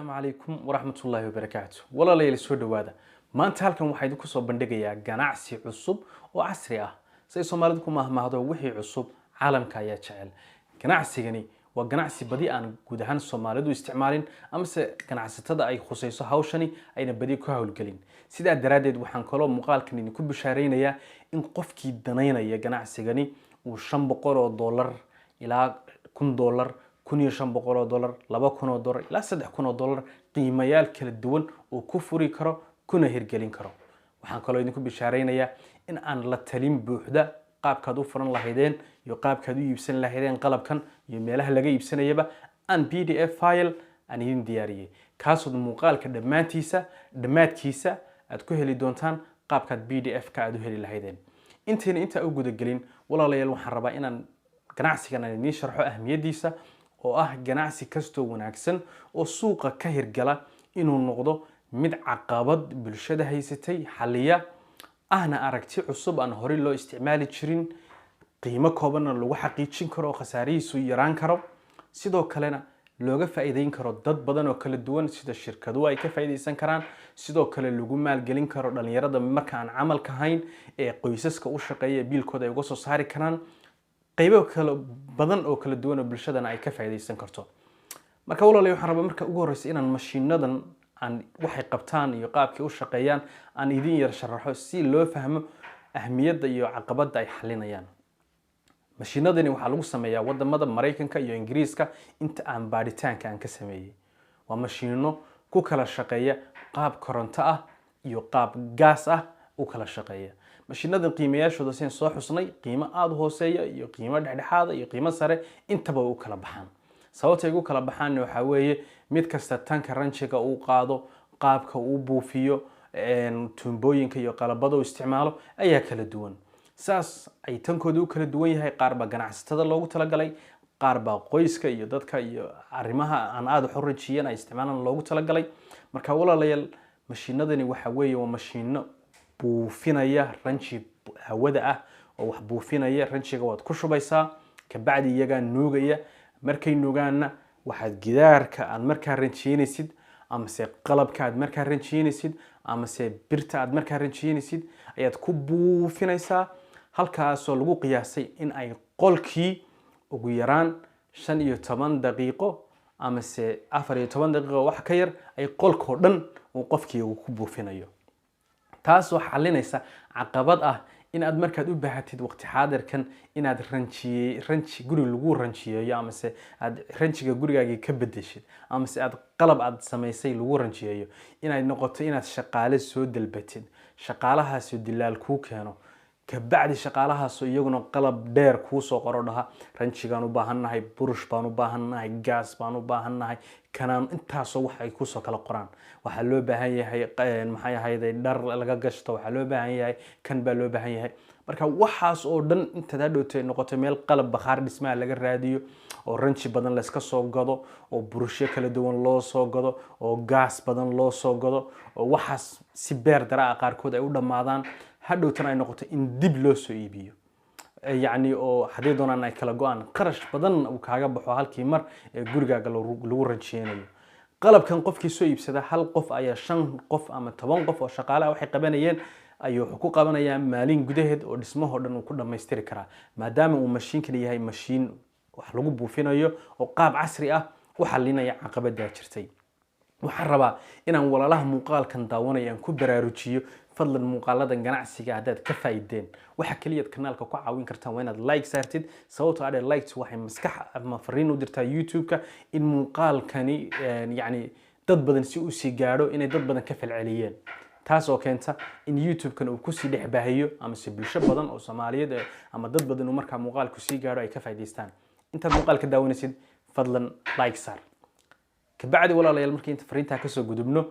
Asalaamu calaykum waraxmatullaahi wabarakaatu. Walaalayaal, soo dhowaada. Maanta halkan waxaa idinku soo bandhigayaa ganacsi cusub oo casri ah. Say Soomaalidu ku mahmaahdo, wixii cusub caalamka ayaa jecel. Ganacsigani waa ganacsi badi aan guud ahaan Soomaalidu isticmaalin, amase ganacsatada ay khusayso hawshani ayna badi ku howlgelin. Sidaa daraaddeed, waxaan kaloo muuqaalkan idinku bishaaraynayaa in qofkii danaynaya ganacsigani uu $500 ilaa $1000, $1500, $2000 ilaa $3000 qiimayaal kala duwan uu ku furi karo kuna hirgelin karo. Waxaan kaloo idinku bishaaraynayaa in aan la talin buuxda qaabkaad u furan lahaydeen iyo qaabkaad u iibsan lahaydeen qalabkan iyo meelaha laga iibsanayaba aan PDF file aan idin diyaariyey, kaasood muuqaalka dhammaantiisa dhammaadkiisa aad ku heli doontaan qaabkaad PDF ka aad u heli lahaydeen. Intayna intaa u gudagelin, walaalayaal, waxaan rabaa inaan ganacsigan aan idiin sharxo ahmiyadiisa, oo ah ganacsi kastoo wanaagsan oo suuqa ka hirgala inuu noqdo mid caqabad bulshada haysatay xalliya, ahna aragti cusub aan horey loo isticmaali jirin, qiimo koobanna lagu xaqiijin karo oo khasaarihiisu yaraan karo, sidoo kalena looga faa'iideyn karo dad badan oo kala duwan, sida shirkaduhu ay ka faa'iideysan karaan, sidoo kale lagu maalgelin karo dhalinyarada marka aan camalka hayn ee qoysaska u shaqeeya, biilkooda ay uga soo saari karaan, qaybo kala badan oo kala duwan oo bulshadana ay ka faa'iideysan karto. Marka walaalayaal, waxaan rabaa marka ugu horreysa inaan mashiinadan aan waxay qabtaan iyo qaabkay u shaqeeyaan aan idin yar sharaxo, si loo fahmo ahmiyadda iyo caqabadda ay xalinayaan. Mashiinadani waxaa lagu sameeyaa wadamada Maraykanka iyo Ingiriiska. Inta aan baadhitaanka aan ka sameeyey, waa mashiino ku kala shaqeeya qaab koronto ah iyo qaab gaas ah u kala shaqeeya. Mashiinadan qiimayaashooda, sidaan soo xusnay, qiimo aada u hooseeya iyo qiimo dhexdhexaada iyo qiimo sare intaba way u kala baxaan. Sababta ay ugu kala baxaanna waxaa weeye mid kasta tanka ranjiga uu qaado, qaabka uu buufiyo, tuumbooyinka iyo qalabada uu isticmaalo ayaa kala duwan. Saas ay tankooda u kala duwan yahay, qaar baa ganacsatada loogu talagalay, qaar baa qoyska iyo dadka iyo arrimaha aan aada u rajiyan ay isticmaalaan loogu talagalay. Marka walaalayaal, mashiinadani waxa weeye waa mashiino buufinaya ranji hawada ah oo wax buufinaya. Ranjiga waad ku shubaysaa, kabacdi iyagaa nuugaya. Markay nuugaanna, waxaad gidaarka aad markaa ranjiyeynaysid, amase qalabka aad markaa ranjiyeynaysid, amase birta aad markaa ranjiyeynaysid ayaad ku buufinaysaa, halkaasoo lagu qiyaasay in ay qolkii ugu yaraan 15 daqiiqo amase 14 daqiiqo, wax ka yar, ay qolkoo dhan uu qofkii uu ku buufinayo. Taasoo xalinaysa caqabad ah in aad markaad u baahatid waqti xaadirkan inaad ranjiye ranji guri lagu ranjiyeeyo, amase aad ranjiga gurigaagii ka bedeshid, amase aad qalab aad samaysay lagu ranjiyeeyo, inaad noqoto inaad shaqaale soo dalbatid, shaqaalahaasoo dilaal kuu keeno, kabacdi shaqaalahaasoo iyaguna qalab dheer kuu soo qoro, dhaha ranjigaan u baahannahay, burush baan u baahannahay, gaas baan u baahannahay, kanaan, intaasoo wax ay kusoo kala qoraan. Waxaa loo baahan yahay, maxay ahayday, dhar laga gashto, waxaa loo baahan yahay kan baa loo baahan yahay. Marka waxaas oo dhan intaad hadhowtay noqoto meel qalab bakhaar dhismaha laga raadiyo, oo ranji badan layska soo gado, oo burushyo kala duwan loo soo gado, oo gaas badan loo soo gado, oo waxaas si beer dara ah qaarkood ay u dhammaadaan, hadhowtan ay noqoto in dib loo soo iibiyo, yacni oo haddii doonaan ay kala go-aan, qarash badan uu kaaga baxo halkii mar ee gurigaaga lagu ranjiyeynayo. Qalabkan qofkii soo iibsada, hal qof ayaa shan qof ama 10 qof oo shaqaale ah waxay qabanayeen ayuu wuxuu ku qabanayaa maalin gudaheed, oo dhismahoo dhan uu ku dhammaystiri karaa, maadaama uu mashiinkani yahay mashiin wax lagu buufinayo oo qaab casri ah u xalinaya caqabaddaa jirtay. Waxaan rabaa inaan walaalaha muuqaalkan daawanaya aan ku baraarujiyo: fadlan, muuqaaladan ganacsiga haddaad ka faa'iideen, waxa keliyaad kanaalka ku caawin kartaan waa inaad like saartid. Sababtoo ah likes waxay maskax ama fariin u dirtaa YouTube-ka in muuqaalkani yacni dad badan si usii gaadho, inay dad badan ka falceliyeen, taas oo keenta in YouTube-kan uu kusii dhex baahiyo, amase bulsho badan oo Soomaaliyeed ama dad badan uu markaa muuqaalku sii gaadho, ay ka faa'iidaystaan. Intaad muuqaalka daawanaysid, fadlan like saar. Kabacdi walaalayaal, markii inta fariintaa kasoo gudubno,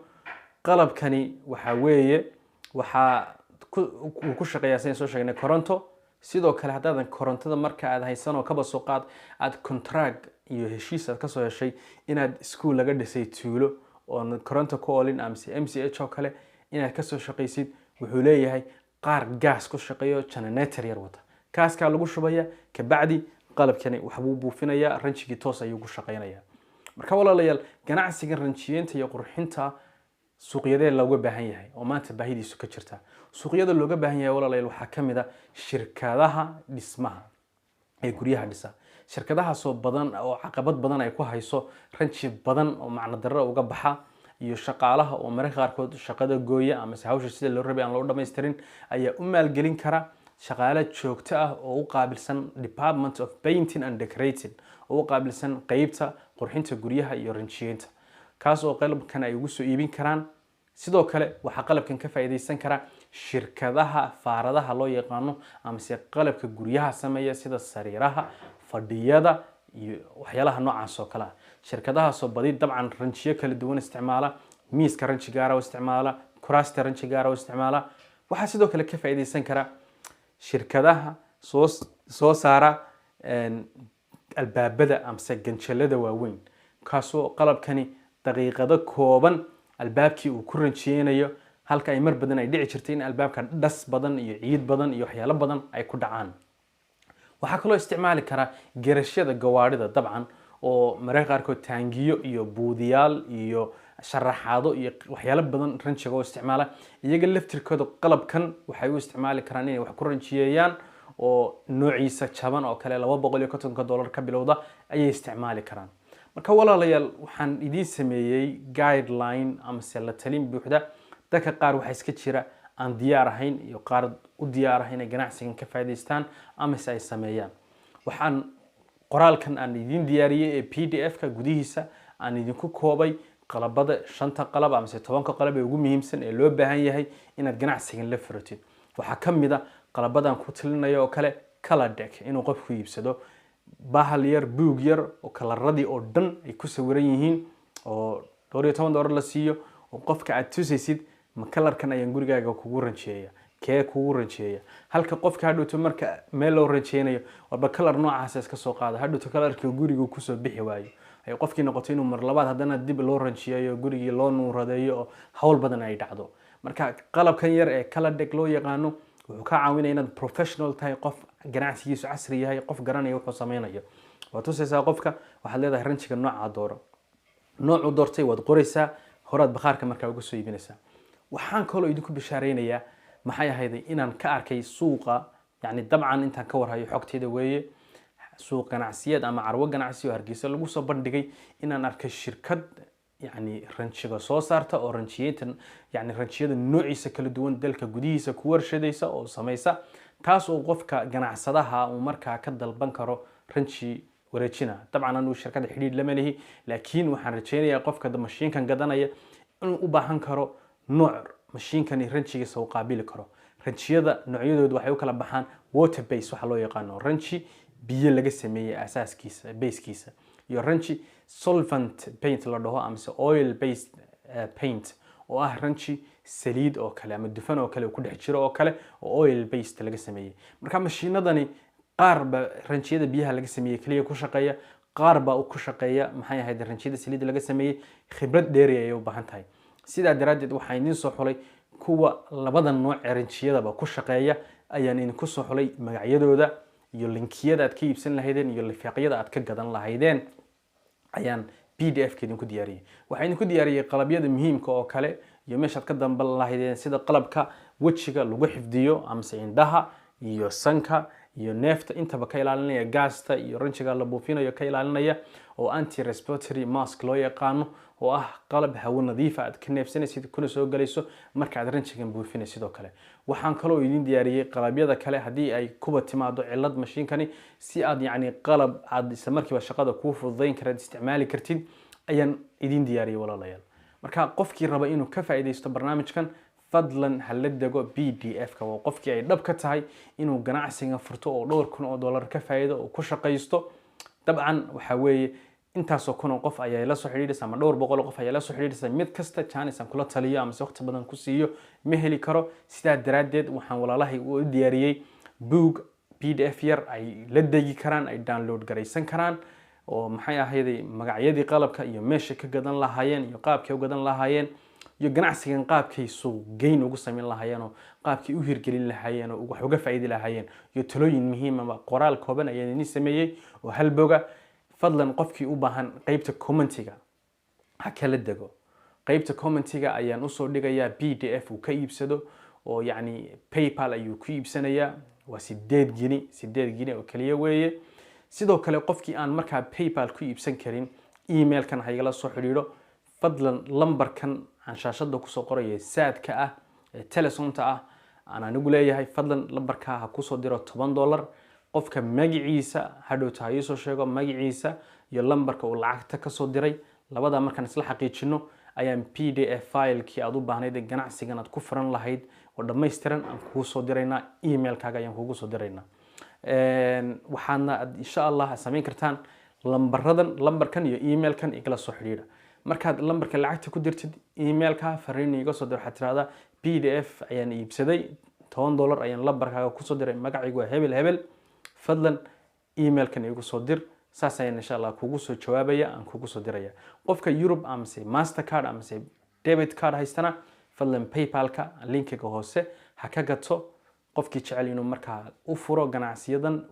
qalabkani waxaa weeye waxaa uu ku shaqeeyaa, sidaan soo sheegnay, koronto. Sidoo kale, haddaadan korontada marka aad haysan, oo kaba soo qaad aad contract iyo heshiis aad kasoo heshay inaad iskuul laga dhisay tuulo oon koronto ku olin, amase MCH oo kale inaad kasoo shaqaysid, wuxuu leeyahay qaar gaas ku shaqeeyo, generator yar wata. Gaaskaa lagu shubaya, kabacdi qalabkani waxbuu buufinayaa, ranjigii toos ayuu ku shaqeynayaa. Marka walaalayaal, ganacsiga ranjiyeynta iyo qurxinta suuqyadee looga baahan yahay oo maanta baahidiisu ka jirta? Suuqyada looga baahan yahay, walaalayaal, waxaa ka mid a shirkadaha dhismaha ee guryaha dhisa. Shirkadahaasoo badan oo caqabad badan ay ku hayso ranji badan oo macno darro uga baxa, iyo shaqaalaha oo mararka qaarkood shaqada gooya amase hawsha sida loo rabay aan loo dhamaystirin, ayaa u maalgelin kara shaqaale joogto ah oo u qaabilsan Department of Painting and Decorating, oo u qaabilsan qeybta qurxinta guryaha iyo ranjiyeynta, kaas oo qalabkan ay ugu soo iibin karaan. Sidoo kale waxaa qalabkan ka faa'iidaysan kara shirkadaha faaradaha loo yaqaano amase qalabka guryaha sameeya, sida sariiraha, fadhiyada iyo waxyaalaha noocaas oo kale ah. Shirkadahaasoo badi dabcan ranjiyo kala duwan isticmaala, miiska ranji gaara u isticmaala, kuraasta ranji gaara u isticmaala. Waxaa sidoo kale ka faa'iidaysan kara shirkadaha soo saara albaabada amase ganjalada waaweyn, kaasoo qalabkani daqiiqado kooban albaabkii uu ku ranjiyeynayo, halka ay mar badan ay dhici jirtay in albaabka dhas badan iyo ciid badan iyo waxyaalo badan ay ku dhacaan. Waxaa kaloo isticmaali karaa garashyada gawaadhida, dabcan oo mararka qaarkood taangiyo iyo buudiyaal iyo sharaxaado iyo waxyaalo badan ranjiga oo isticmaala. Iyaga laftirkooda qalabkan waxay u isticmaali karaan inay wax ku ranjiyeeyaan, oo noociisa jaban oo kale $250 ka bilowda ayay isticmaali karaan. Marka walaalayaal, waxaan idiin sameeyey guideline amase la talin buuxda. Dadka qaar waxaa iska jira aan diyaar ahayn iyo qaar u diyaar ah inay ganacsigan ka faa'iidaystaan amase ay sameeyaan. Waxaan qoraalkan aan idiin diyaariyey ee PDF-ka gudihiisa aan idinku koobay qalabada, shanta qalab amase 10-ka qalab ee ugu muhiimsan ee loo baahan yahay inaad ganacsigan la furatid. Waxaa ka mid a qalabadan ku talinayo oo kale color deck, inuu qofku iibsado bahal yar, buug yar oo kalaradii oo dhan ay ku sawiran yihiin, oo dhowr iyo toban doolar la siiyo, oo qofka aad tusaysid: ma kalarkan ayaan gurigaaga kugu ranjeeya, kee kugu ranjeeya? Halka qofka hadhowto marka meel loo ranjeynayo warba kalar noocaasa iska soo qaada, hadhowto kalarkii gurigu kusoo bixi waayo, ay qofkii noqoto inuu mar labaad haddana dib loo ranjiyeeyo, gurigii loo nuuradeeyo oo hawl badan ay dhacdo. Marka qalabkan yar ee color deck loo yaqaano wuxuu kaa caawinaya inaad professional tahay, qof ganacsigiisu casri yahay, qof garanaya wuxuu sameynayo. Waad tusaysaa qofka, waxaad leedahay: ranjiga noocaa dooro. Noocuu doortay waad qoraysaa, horaad bakhaarka markaa uga soo iibinaysaa. Waxaan kaloo idinku bishaareynayaa, maxay ahayday, inaan ka arkay suuqa, yani dabcan intaan ka warhayo xogtayda weeye, suuq ganacsiyeed ama carwo ganacsi oo Hargeysa lagu soo bandhigay, inaan arkay shirkad yani ranjiga soo saarta oo ranjiyeynta, yani ranjiyada noociisa kala duwan dalka gudihiisa ku warshadaysa oo samaysa, taas oo qofka ganacsadaha uu markaa ka dalban karo ranji wareejina. Dabcan anigu shirkadda xidhiidh lama lihi, laakiin waxaan rajeynayaa qofka mashiinkan gadanaya inuu u baahan karo nooc mashiinkani ranjigiisa uu qaabili karo. Ranjiyada noocyadoodu waxay u kala baxaan water base, waxa loo yaqaano ranji biyo laga sameeyey asaaskiisa, basekiisa, iyo ranji solvent paint la dhaho amase oil based paint, oo ah ranji saliid oo kale ama dufan oo kale uu ku dhex jiro oo kale, oo oil based laga sameeyey. Marka mashiinadani qaar ba ranjiyada biyaha laga sameeyey kaliya ku shaqeeya, qaar baa ku shaqeeya, maxay ahayd, ranjiyada saliidda laga sameeyey. Khibrad dheeri ayay u baahan tahay. Sidaa daraaddeed waxaan idiin soo xulay kuwa labada nooc ee ranjiyadaba ku shaqeeya ayaan idinku soo xulay, magacyadooda iyo linkiyada aad ka iibsan lahaydeen iyo lifaaqyada aad ka gadan lahaydeen ayaan PDF ka idinku diyaariyey. Waxaan idinku diyaariyey qalabyada muhiimka oo kale iyo meeshaad ka damban lahaydeen, sida qalabka wejiga lagu xifdiyo amase indhaha iyo sanka iyo neefta intaba ka ilaalinaya gaasta iyo ranjiga la buufinayo ka ilaalinaya, oo anti respiratory mask loo yaqaano, oo ah qalab hawo nadiifa aad ka neefsanaysid kuna soo galayso marka aad ranjigan buufinaysid. Sidoo kale waxaan kaloo idin diyaariyey qalabyada kale haddii ay kuba timaado cillad mashiinkani, si aad yacni qalab aad isla markiiba shaqada kuu fududayn karaad isticmaali kartid ayaan idin diyaariyey, walaalayaal. Marka qofkii raba inuu ka faa'iidaysto barnaamijkan, fadlan ha la dego PDF-ka. Waa qofkii ay dhab ka tahay inuu ganacsiga furto oo dhowr kun oo dollar ka faa'iido oo ku shaqaysto. Dabcan waxaa weeye intaasoo kun oo qof ayaa la soo xidhiidhaysa ama dhowr boqol oo qof ayaa la soo xidhiidhaysa. Mid kasta chance aan kula taliyo amase waqti badan ku siiyo ma heli karo. Sidaa daraaddeed waxaan walaalahay u diyaariyey buug PDF yar ay la degi karaan, ay download garaysan karaan, oo maxay ahayday, magacyadii qalabka iyo meesha ka gadan lahaayeen iyo qaabkay u gadan lahaayeen iyo ganacsigan qaabkay suuq geyn ugu samayn lahaayeen oo qaabkay u hirgelin lahaayeen oo wax uga faa'iidi lahaayeen iyo talooyin muhiim ama qoraal kooban ayaan idin sameeyey oo hal boga. Fadlan qofkii u baahan qeybta commentiga ha kala dego. Qeybta commentiga ayaan usoo dhigayaa PDF uu ka iibsado, oo yacni PayPal ayuu ku iibsanayaa. Waa 8 gini, 8 gini oo keliya weeye. Sidoo kale qofkii aan markaa PayPal ku iibsan karin, emailkan ha igala soo xidhiidho. Fadlan lambarkan aan shaashada kusoo qoraya, Zaadka ah ee Telesomta ah aan anigu leeyahay, fadlan lambarkaa ha kusoo diro $10. Qofka magaciisa hadhowta ha iisoo sheego, magaciisa iyo lambarka uu lacagta kasoo diray. Labadaa markaan isla xaqiijino ayaan PDF filekii aad u baahnayd ee ganacsigan aad ku furan lahayd oo dhammaystiran aan kugu soo diraynaa, emailkaaga ayaan kugu soo diraynaa. Waxaadna aad insha Allah samayn kartaan lambaradan, lambarkan iyo emailkan igala soo xidhiidha. Markaad lambarka lacagta ku dirtid, emailka fariin iga soo dir. Waxaad tirahdaa "PDF ayaan iibsaday, $10 ayaan lambarkaaga kusoo diray, magacaygu waa hebel hebel, fadlan emailkan igu soo dir." Saas ayaan insha Allah kugu soo jawaabaya, aan kugu soo diraya. Qofka Europe amase Mastercard amase debit card haystana, fadlan PayPalka linkiga hoose ha ka gato. Qofkii jecel inuu markaa u furo ganacsiyadan,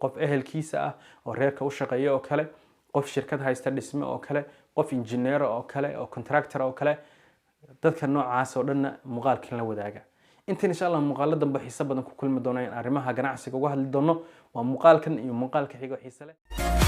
qof ehelkiisa ah oo reerka u shaqeeya oo kale, qof shirkad haysta dhisme oo kale, qof injineer oo kale oo contractor oo kale, dadka noocaas oo dhanna muuqaalkan la wadaaga. Intan insha Allah muuqaalo dambe xiiso badan ku kulmi doona in arrimaha ganacsiga uga hadli doono. Waa muuqaalkan iyo muuqaalka xigo xiise leh.